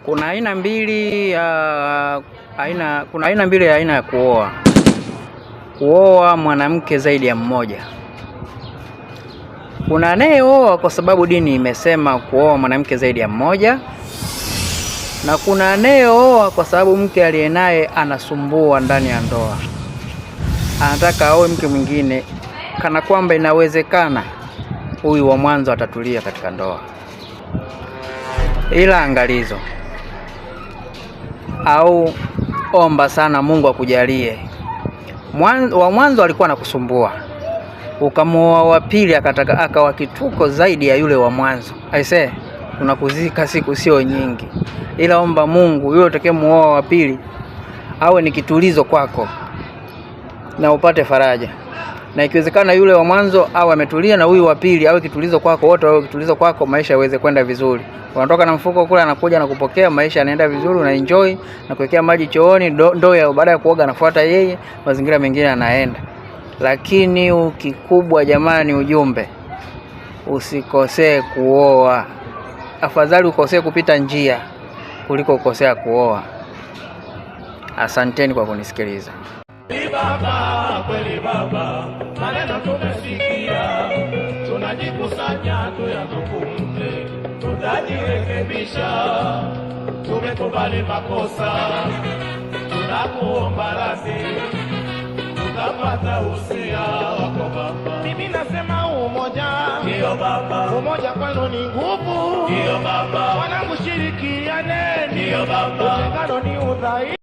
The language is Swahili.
Kuna aina mbili ya aina, kuna aina mbili ya aina ya kuoa. Kuoa mwanamke zaidi ya mmoja. Kuna anayeoa kwa sababu dini imesema kuoa mwanamke zaidi ya mmoja, na kuna anayeoa kwa sababu mke aliye naye anasumbua ndani ya ndoa, anataka aoe mke mwingine, kana kwamba inawezekana huyu wa mwanzo atatulia katika ndoa. Ila angalizo, au omba sana Mungu akujalie. Wa mwanzo alikuwa anakusumbua, ukamuoa wa pili akataka akawa kituko zaidi ya yule wa mwanzo. Aisee, unakuzika siku sio nyingi. Ila omba Mungu yule utakayemuoa wa pili awe ni kitulizo kwako na upate faraja, na ikiwezekana yule wa mwanzo awe ametulia na huyu wa pili awe kitulizo kwako, wote wawe kitulizo kwako, maisha yaweze kwenda vizuri. Unatoka na mfuko kule, anakuja na kupokea, maisha yanaenda vizuri, una enjoy na kuwekea maji chooni, ndoo ya baada ya kuoga anafuata yeye, mazingira mengine anaenda. Lakini kikubwa jamani, ujumbe, usikosee kuoa. Afadhali ukosee kupita njia kuliko ukosea kuoa. Asanteni kwa kunisikiliza. Baba, kweli baba, maneno tumesikia, tunajikusanya tuyazungumze, tutajirekebisha. Tumekubali makosa, tunakuomba radhi, tutapata usia wako baba. Mimi nasema umoja, Ndiyo baba, umoja kwenu ni nguvu. Ndiyo baba, Wanangu shirikianeni, Ndiyo baba, utengano ni udhaifu.